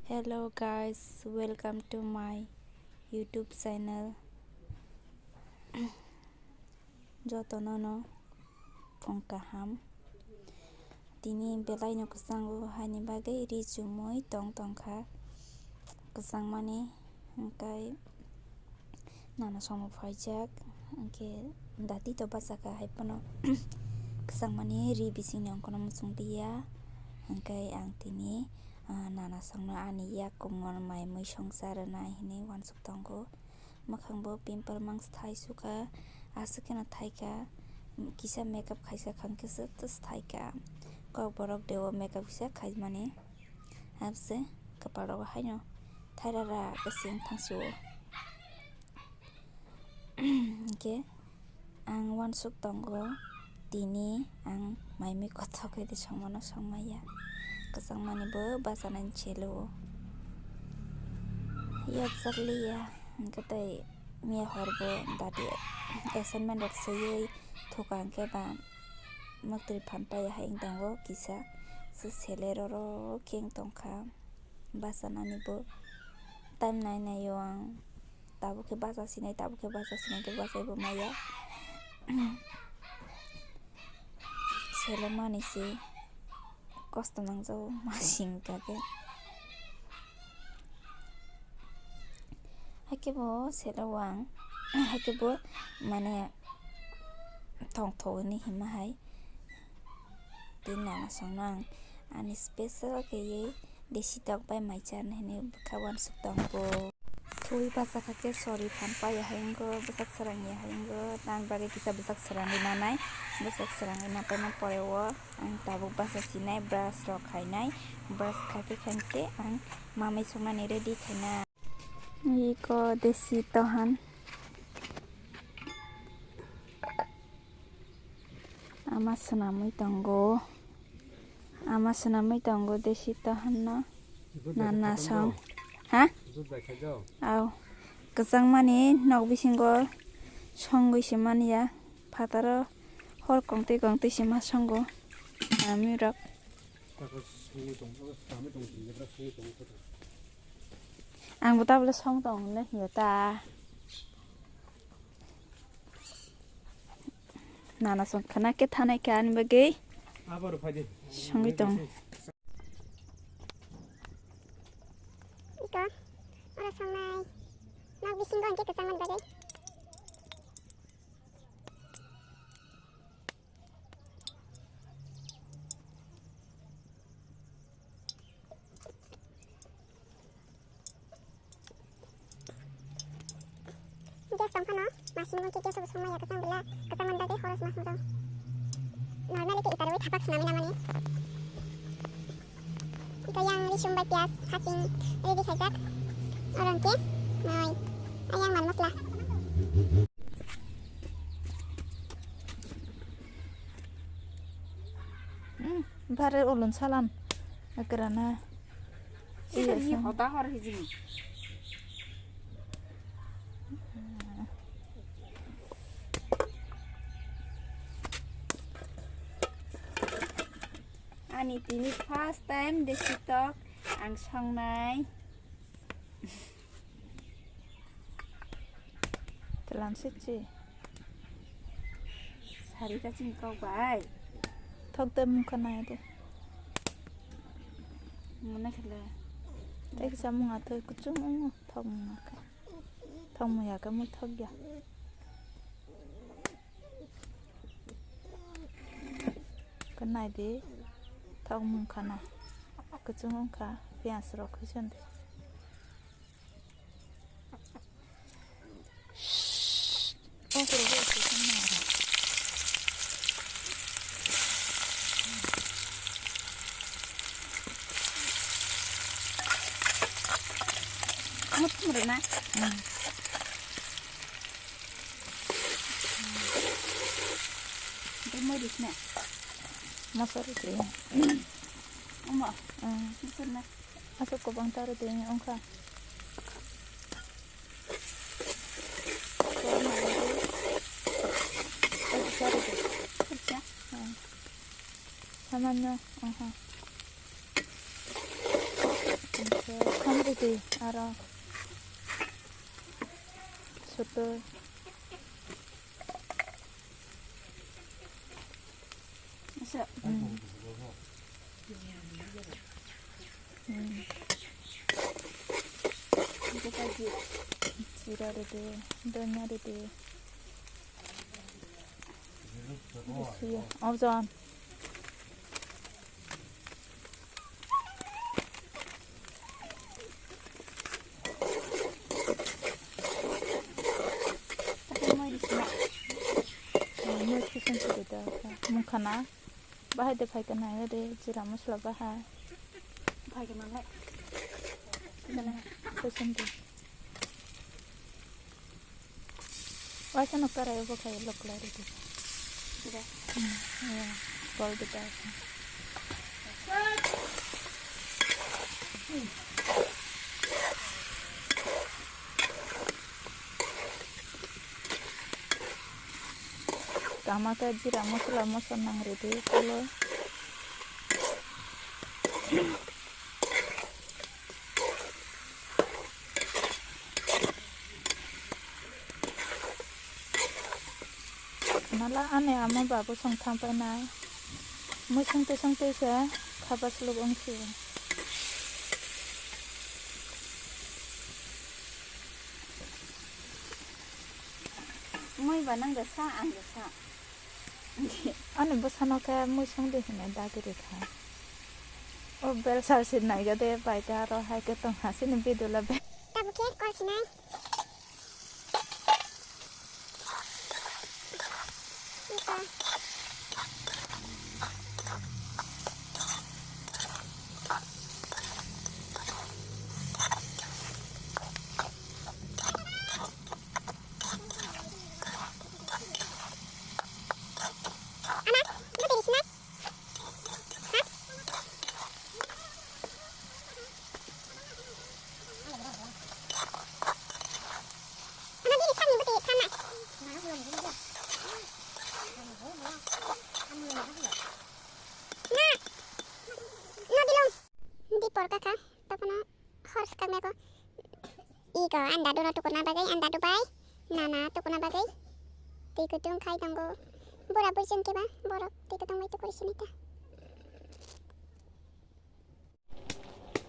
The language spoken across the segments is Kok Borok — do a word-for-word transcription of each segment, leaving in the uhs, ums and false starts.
Hello guys, welcome to my YouTube channel. Jotono no phung kaham. Tini belai no kwchango, haini bagwi ri chumui tong tongkha. Kwchangmani hwnkhe nana songno phaijak, hwnkhe dati to bachakha, haiphano kwchangmani ri bisingni ongkhorno muchung diya. Hwnkhe ang tini, ah, nana songno ani yak kumor mai mui songsa rwnai hinwi uansuk tongo. Mwkhangbo pimple mangsa thai sukha, aswk kheno thaikha, kisa makeup khaisa khangkhe se thaikha. Kokborok deo makeup kisa khaimani, habse kwpalrogo haino thairara khe se wngthang suo. Hwnkhe ang uansuk tongo, tini ang mai mui kothok khe de songmano songmaya. Kwchangmani bo bachanani selo. Yokjak liya, hwnkhe tei miya hor bo dati assignment rok swiwi thuka hwnkhe ba mwktwi phan paiya hai wng tongo kisa. Se sele roro khe wng tongkha. Bachanani bo time nai nai o ang. Tabuk khe bacha sinai, tabuk khe bacha sinai khe bachai bo maya. Sele mani se kosto nangjago masing kake. Haikhe bo sele o ang, haikhe bo mane tongthok hinwi hima hai. Tei nana songno ang ani special khe ye desi tok bai mai charni hinwi bwkha uansuk tongo. Thui bachakha khe sori phan paiya hai wngo, bwsak srangya hai wngo, tamni bagwi kisa bwsak srangwi nanai, bwsak srangwi napaima pore o ang tabuk bacha sinai, brush rok khainai, brush khaikhe khaikhe ang mamai songmani ready khainai. Iko desi tohan. Ama swnamwi tongo. Ama swnamwi tongo desi tohanno. Nana song. Ha? Au. Kwchangmani nok bisingo songwi se manya. Phataro hor kongtwi kongtwi se ma songo. Ami rok. Ang bo tabole song tong le hiyo ta. Nana song khana khe thanai khe ani bagwi. Abo rw phai di. Songwi tong. Iko, oro songnai. Nok bisingo hwnkhe kwchangmani bagwi. Gas tong phano, masing bo khe gas bo song maya kwchang bwla, kwchang mani bagwi horo se ma song jao. Normal khe ita rwi thapak swnamwi namani. Ito yang risum bai piyaj haching ready khaijak. Oro hwnkhe noi ayang mal mosla. Hmm, bare ulun salan. Akrana. Iya, iya, hota hor hijini. Ani tini first time desi tok ang songnai. Telan sitsi. Sari ta chini kok bai. Thok de mungkha nai de. Muna khala. Tei kisa munga thoi kuchung ungu thok munga kha. Thok muya khe mui thok ya. Khe nai di, thok mung khana. Kuchung wng kha, piyaj rok khe sandi. Ano thum rwna. Hmm. Tei moris na. Masa rwdi. Omo. Hmm. Masa na. Aswk kwbang ta rwdi wngkha. Samanyo, aha. Oke. Di, aro. Sotoi. Asa. Hmm. Hmm. Jira rede, donya rede. Bisi, ojon. Mui khe songkhe da mungkha na. Bahai de phaikha nai de jira masala bahai. Phaikha manlai. Songkhe. Waisa no karai bo khai loklai ridi. Dida. Hmm, iya, kol dida. Tama khe jira masala moso nang ridi kolo. Nala ani ama babu song thang painai. Mui songtwi songtwi se khaba sluk wng sio. Mui ba nang da sa, ang da sa. Ani bwsano khe mui songdi hinwi dagi rikha. O bel sal sir naiga de bai ta aro hai khe tong ha sini video la be. Tabuk khe kol sinai. Dipor kakha, tokono hor swkaknai ko. Iko anda duro tukurna bagwi, anda dubai, nana tukurna bagwi. Twi kutung khai tongo. Bura bujung keba, borok twi kutung bai tukuri sinita.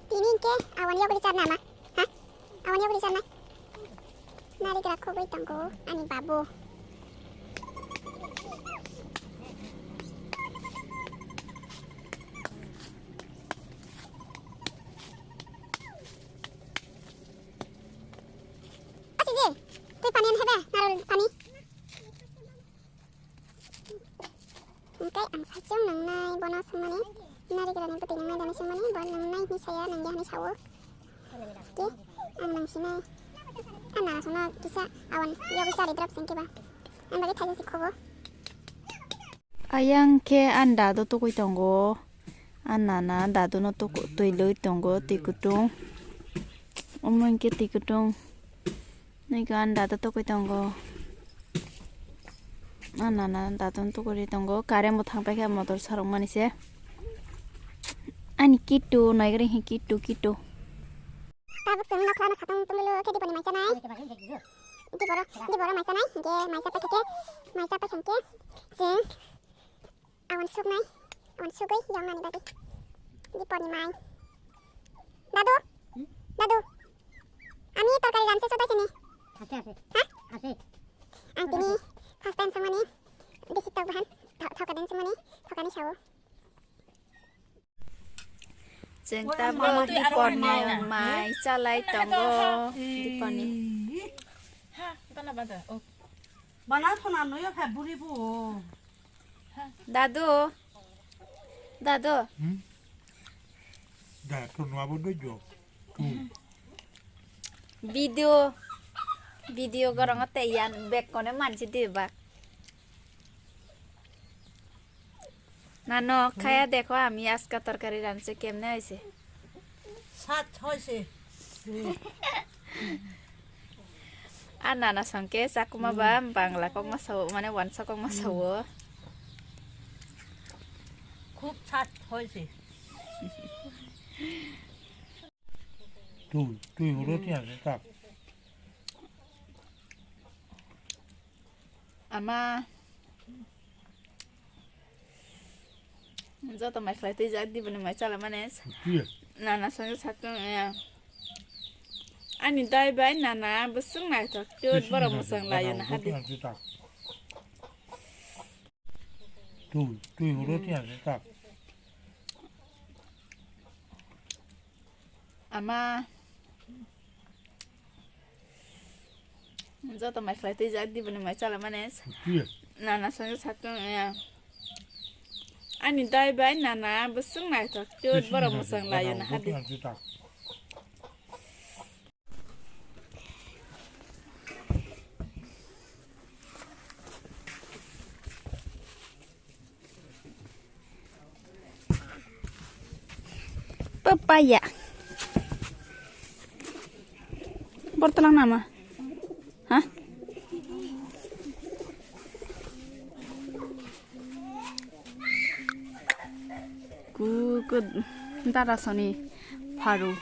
Tini hwnkhe awan yogri charnai ama, ha? Awan yogri charnai. Narigra khogwi tongo ani babu. Ase je, twi pani an hebe, narol pani. Hingke ang saichung nangnai bono swngmani, narigrani bwtwi nangnai dani swngmani, bo nangnai hinwi saya, nangya hinwi sao. Ke, ang nangsinai. Ang nana songno kisa awan yogwi chari drop sengkhe ba. Ang bagwi thaisa si khobo. Ayang khe ang dado tukui tongo. Ang nana dado no tuku-, twi lwi tongo, twi kutung. Omo hingke twi kutung. Nai khe ang dado tokoi tongo. Ang nana dado tokoi tongo. Current bo thang paikha motor sarokmani se. Ani kitu naigreng hi kitu kitu. Tabuk chwng nokha no satung tongmilo khe Diponi mai chanai. Diporo, Diporo mai chanai. Hingke mai cha paikha khe, mai cha paikha hingke chwng Awan suknai, awan sugwi yong nani bagwi. Diponi mai. Dadu? Hmm? Dadu? Ami torkari ranse chodai sini. Ase, ase. Ha? Ase. Ang tini first time songmani. Bisi tok bahan. Tho-, thoka din songmani. Thokani sao. Chwng tabuk Diponi mai chalai tongo. Diponi. Ha, tana bada. Oh. Bana thona noyo pha buri bu. Dadu. Dadu. Hmm? Da to nwa bo do jo. Hmm. Video. Video gorong te yan bek kone manji di ba. Nano khaya dekho ami aska torkari ranse kemne hoise. Sat hoise. A nana songke chakuma ba Bangla kok ma sao, mane wansa kok ma sao. খুব স্বাদ হয়েছে। Twi, twi horo tiya se tak. Ama. Joto mai khlai twi jak di bini mai chala mane. Twi. Nana song sak tong ya. Ani dai bai nana bwswk naithok tut borok mwsang laio na hadi. Twi, twi horo tiya se tak. Ama joto mai khlai twi jak di bini mai chala mane. Twi. Nana song sak tong ya. Ani dai bai nana bwswk naithok tut borok mwsang laio na hadi. Papaya. Bortolang nama? Ha? Ku, ku, dada soni pharu.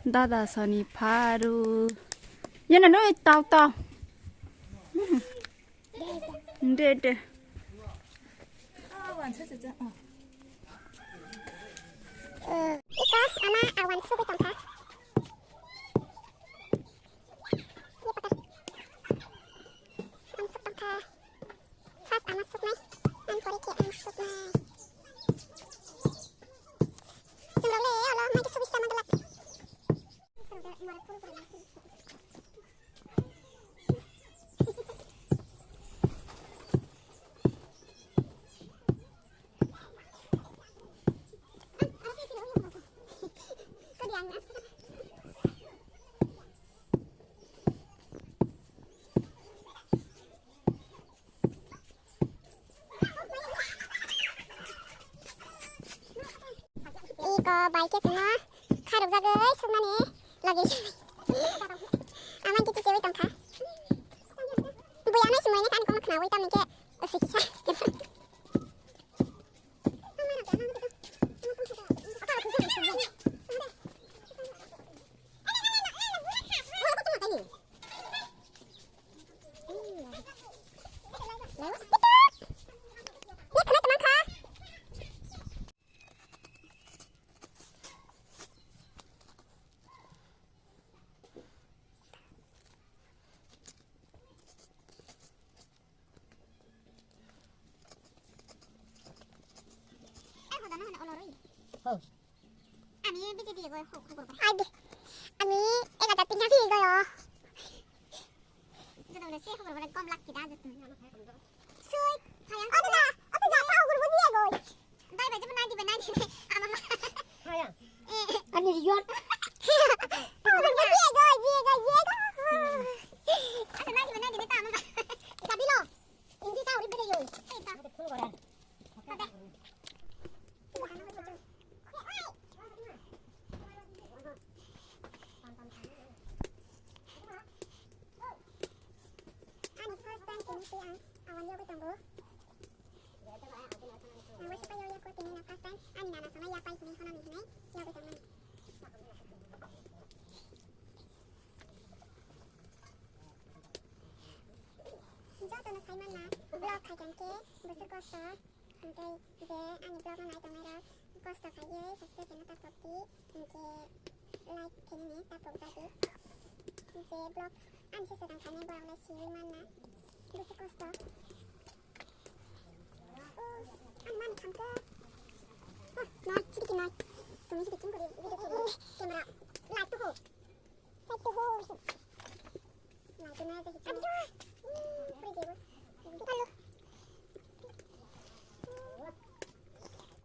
Dada sani pharu. Yana noi tau tau. Hmm. De de. Ika ama awan sugwi tongkha. Ye pata. Ang suk tongkha. First ang suknai. Ang pore khe ang suknai. Chwng rok le olo mai khe subista man dwlak. Iko bai khe chwngno kharokjagwi sukmani logi. Amai khe tichewi tongkha. Bui amai sumui ni kani kokno khnaui tamni khe sikisa. Ami biji diye goi, ho, ho, ho. Adi, ami ek hajar tin hajar diye goi, oh. Joto bole se ho, ho, ho, gom lak kita joto. Sui, sayang. Adi na, adi na, ho, ho, ho, diye goi. Bai, bai, jemon nai di, bai, nai di, bai. Ama ma. Sayang. Eh. Ani yon. Ho, ho, ho, diye goi, diye goi, diye goi. Asa nai di, bai, nai di, bai, ta ama ma. Gabilo. Indi ta uri bede yo. Eh, ta. Phone goran. Ade. Ani first time kini se ang awan yogwi tongo. Ang waisa payo yako tini na first time ani nana sana yapai tini hono ni hinai yogwi tongmani. Jotono sai manna vlog khai tong khe bwswk kosto. Hwnkhe je ani vlog no nai tongnai rok kosto khaiwi subscribe khaina ta pokdi, hwnkhe like khainani ta pokjadi. Je vlog ani se swkang khainai borok le siwi manna bwswk kosto. O, ani mani thangkhe. O, noi, sidi ki noi. Tumi sidi kim kori video khaidi. Camera light to ho. Light to ho. Light to noi, je hito. Puri jebo. Hello.